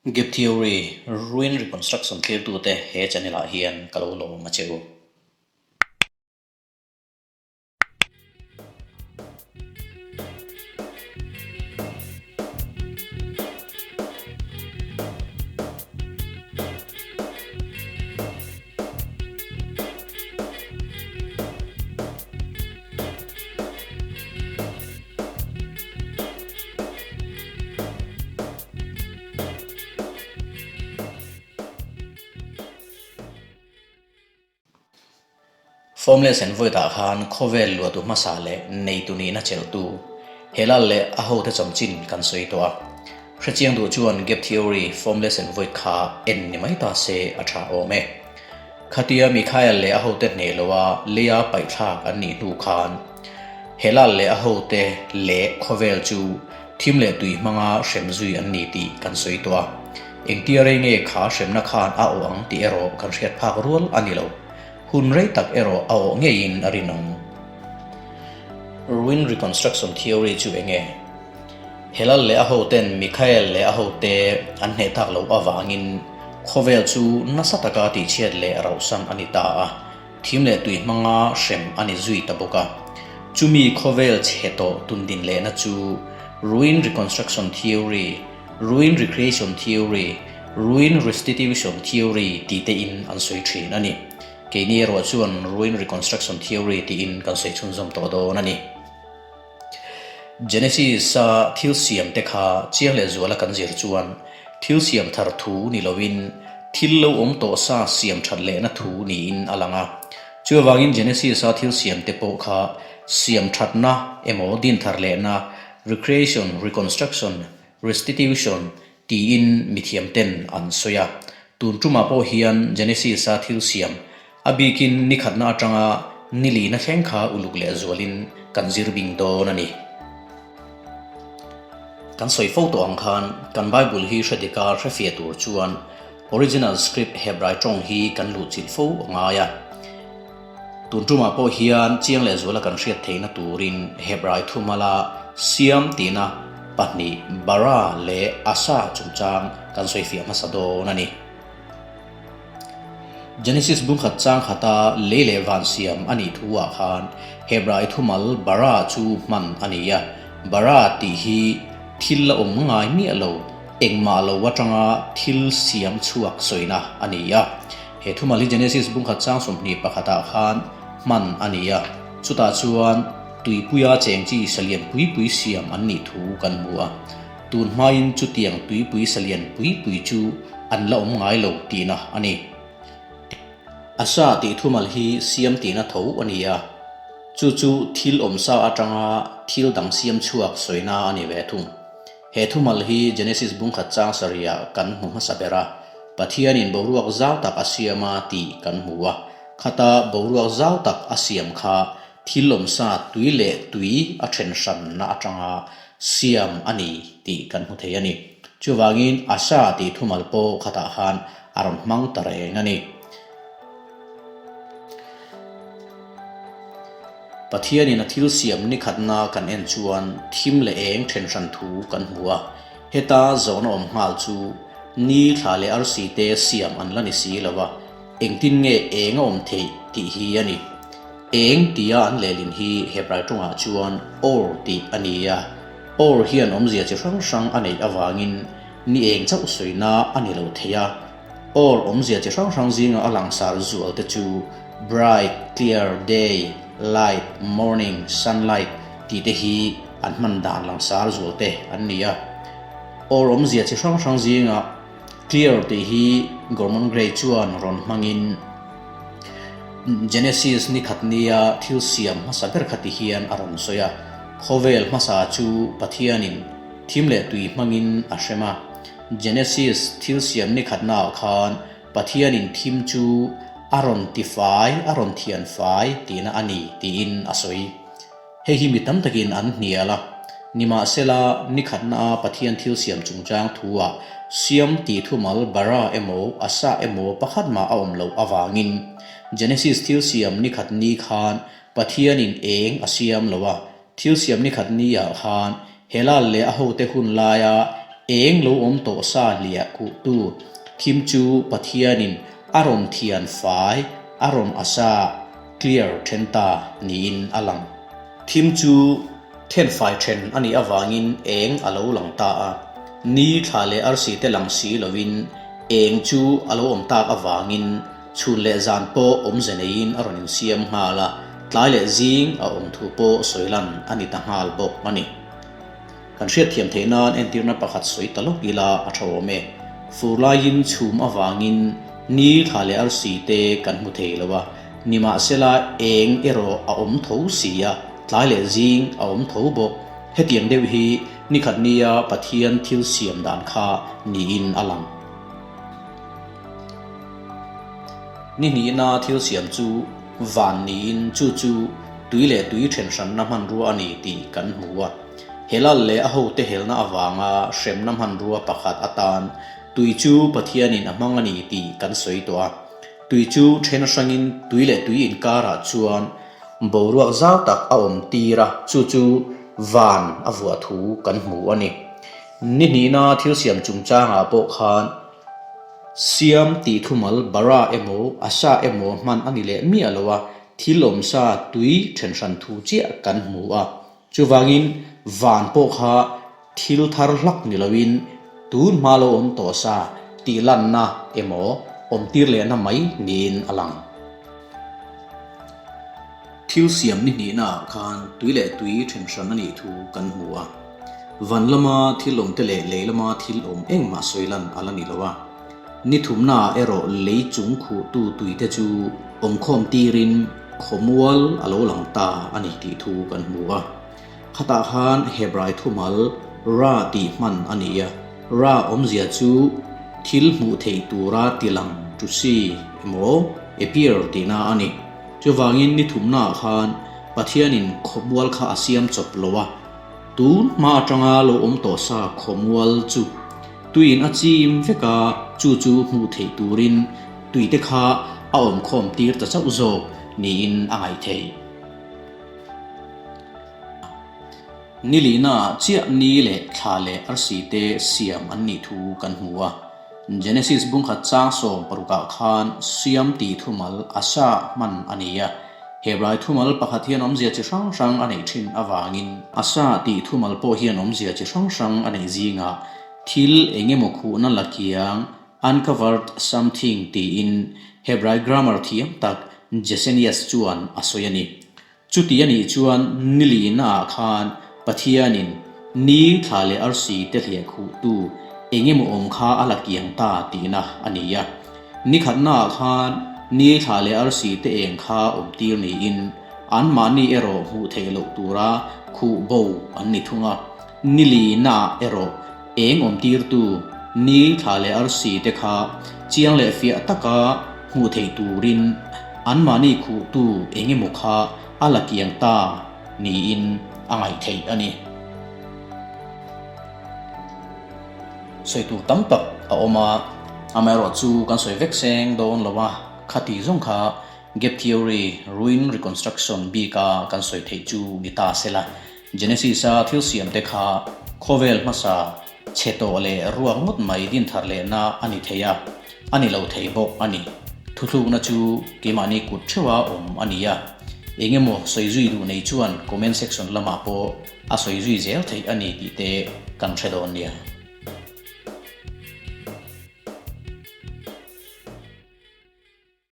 Gap Theory, Ruin Reconstruction thlirtute he channel ah hian ka lo lawm a che u. Formless and Void ah khan khawvel luahtu hmasa leh neitu nihna chelhtu Helal leh a hote chanchin kan sawi tawh a. Hrechiang duh chuan Gap Theory, Formless and Void kha en ni mai ta se a tha awm e. Khatia Mikhael leh a hote hneh loa leia paihthlak an nih hnu khan Helal leh a hote leh khawvel chu thim leh tui hmanga hrem zui an ni tih kan sawi tawh a. Engtia rei nge kha hremna khan a awh ang tih erawh kan hriat phak rual a ni lo. Hun rei tak erawh a awh ngeiin a rinawm. Ruin Reconstruction Theory chu eng nge? Helal leh a hoten Mikhael leh a hote an hneh tak loh avangin khawvel chu nasa taka tihchhiat leh rauhsan a ni ta a, thim leh tui hmanga hrem a ni zui ta bawk a. Chumi khawvel chhe tawh tundin lehna chu Ruin Reconstruction Theory, Ruin Recreation Theory, Ruin Restitution Theory tih tein an sawi thin a ni. Keini erawh chuan Ruin Reconstruction Theory tiin kan sawi chhunzawm tawh dawn a ni. Genesis-a thil siam te kha chiang leh zuala kan zir chuan thil siam thar thu ni loin thil lo awm tawh sa siam that lehna thu niin a lang a. Chuvangin Genesis-a thil siam te pawh kha siam thatna emaw din thar lehna, recreation, reconstruction, restitution, tiin mithiam ten an sawi a. Tun tumah pawh hian Genesis-a thil siam A bikin ni khatna atanga ni lina thleng kha uluk leh zualin kan zir bing dawn a ni. Kan sawi fo tawh ang khan kan Bible hi hre dika hre fiah tur chuan original script Hebrai tawng hi kan luhchilh fo a ngai a. Tun tumah pawh hian chiang leh zuala kan hriat theihna turin Hebrai thumala siam tihna pahnih bara leh asa chungchang kan sawi fiah hmasa dawn a ni. Genesis bungkhat chang khata lei leh van siam a nih thu ah khan Hebrai thumal bara chu hman a ni a. Bara tih hi thil la awm ngai miah lo, engmah lo atanga thil siam chhuak sawina a ni a. He thumal hi Genesis bungkhat chang 21 ah khan hman a ni a. Chutah chuan tuipuia cheng chi salian pui pui siam an nih thu kan hmu a. Tun hmain chutiang tuipui salian pui pui chu an la awm ngai lo tihna a ni. Asa tih thumal hi siam tihna tho a ni a, chu chu thil awmsa atanga thil dang siam chhuak sawina a ni ve thung. He thumal hi Genesis bungkhat chang sarihah kan hmu hmasa ber a, Pathianin boruak zau tak a siam a tih kan hmu a, khata boruak zau tak a siam kha Thil awmsa tui leh tui a then hranna atanga siam a ni tih kan hmu thei a ni. Chuvangin Asha tih thumal pawh khatah khan a rawn hmang ta reng a ni. Pathianin a thil siam ni khatna kan en chuan thim leh eng then hran thu kan hmu a. Heta zawhna awm nghal chu ni thla leh arsi te siam an la ni si lo va, Engtin nge eng a awm theih tih hi a ni. Eng tia an lehlin hi Hebrai tawngah chuan or tih a ni a. Or hian awmzia chi hrang hrang a neih avangin ni eng chauh sawina a ni lo thei a. Or awmzia chi hrang hrang zinga a langsar zual te chu bright, clear, day, light, morning, sunlight tih te hi an hman dan langsar zual te an ni a. Or awmzia chi hrang hrang zinga Clear tih hi Gorman Gray chuan rawn hmangin Genesis ni khat nia thil siam hmasa ber kha ti hian a rawn sawi a, Khawvel hmasa chu Pathianin thim leh tui hmangin a hrem a. Genesis thil siam ni khatnaah khan Pathianin thim chu a rawn tifai, a rawn thianfai tihna a ni tiin a sawi. Hei hi mi tam takin an hnial a, nimahsela ni khatnaa Pathian thil siam chungchang thu-ah siam tih thumal bara emaw asa emaw pakhat mah a awm loh avangin Genesis thil siam ni khat ni khan Pathianin eng a siam lo a, thil siam ni khat ni-ah khan Helal leh a hote hun laia Eng lo awm tawh sa hliah khuhtu thim chu Pathianin a rawn thian fai, a rawn asa, clear, then ta niin a lang. Thim chu thenfai then a nih avangin eng a lo lang ta a, ni thla leh arsi te lang si lovin eng chu a lo awm tak avangin chhun leh zan pawh awmze neiin a rawn insiam nghal a, tlai leh zing a awm thu pawh sawi lan a ni ta nghal bawk a ni. Kan hriatthiam theih nan entirna pakhat sawi ta lawk ila a tha awm e. Fur laiin chhum avangin ni thla leh arsi te kan hmu thei lo a, nimahsela eng erawh a awm tho si a, tlai leh zing a awm tho bawk. Hetiang deuh hi nikhat nia Pathian thil siam dan kha niin a lang. Ni hnihna thil siam chu van niin chu chu tui leh tui thenhranna hmanrua a ni tih kan hmu a. Helal leh a hote helna avanga hremna hmanrua pakhat atan tui chu Pathianin a hmang a ni tih kan sawi tawh a. Tui chu then hrangin tui leh tui inkarah chuan boruak zau tak a awm tir a, chu chu van a vuah thu kan hmu a ni. Ni hnihna thil siam chungchangah pawh khan siam tih thumal bara emaw asa emaw hman a ni leh miah lo a, thil awmsa tui then hran thu chiah kan hmu a. Chuvangin van pawh kha thil thar hlak ni loin tun hma lo awm tawh sa tih lanna emaw awm tir lehna mai niin a lang. Thil siam ni hnihnaah khan tui leh tui then hran a nih thu kan hmu a. Van lama thil awmte leh lei lama thil awm engmah sawi lan a la ni lo a. Ni thumnaah erawh lei chung khuhtu tuite chu awmkhawm tirin khawmual a lo lang ta a ni tih thu kan hmu a. Khatah khan Hebrai thumal Ra tih hman a ni a, Ra awmzia chu thil hmuh theih tura tilang to see emaw appear tihna a ni. Chuvangin ni thumnaah khan Pathianin khawmual kha a siam chawp lo a, tun hma atanga lo awm tawh sa khawmual chu Tuiin a chim vek a, chu chu hmuh theih turin tuite kha a awmkhawm tir ta chauh zawk niin a ngaih theih. Ni lihnaah chiah ni leh thla leh arsi te siam an nih thu kan hmu a. Genesis bungkhat chang 16ah khan siam tih thumal a sa hman a ni a. Hebrai thumal pakhat hian awmzia chi hrang hrang a neih thin avangin a sa tih thumal pawh hian awmzia chi hrang hrang a neih zingah thil eng emaw khuhna la kiang, uncovered something, tiin Hebrai grammar thiam tak Gesenius chuan a sawi a ni. Chuti a nih chuan ni lihnaah khan Pathianin ni thla leh arsi te hliah khuhtu eng emaw awm kha a la kiang ta tihna a ni a. Ni khatnaah khan ni thla leh arsi te eng kha awm tir niin anmahni erawh hmuh theih loh tura khuh bo an ni thung a. Ni lihnaah erawh eng awm tirtu ni thla leh arsi te kha chiang leh fiah taka hmuh theih turin anmahni khuhtu eng emaw kha a la kiang ta niin a ngaih theih a ni. Sawi tur tam tak a awm a, amaherawhchu kan sawi vek seng dawn lo a, khati zawng kha Gap Theory, Ruin Reconstruction bika kan sawi theih chu ni ta se la, Genesis-a thil siamte kha khawvel hmasa chhe tawh leh ruak ngawt mai din thar lehna a ni thei a, a ni lo thei bawk a ni. Thuthlukna chu keimahni kut theuha awm a ni a, eng emaw sawi zui duh nei chuan comment section lamah pawh a sawi zui zel theih a ni tih te kan hre dawn nia.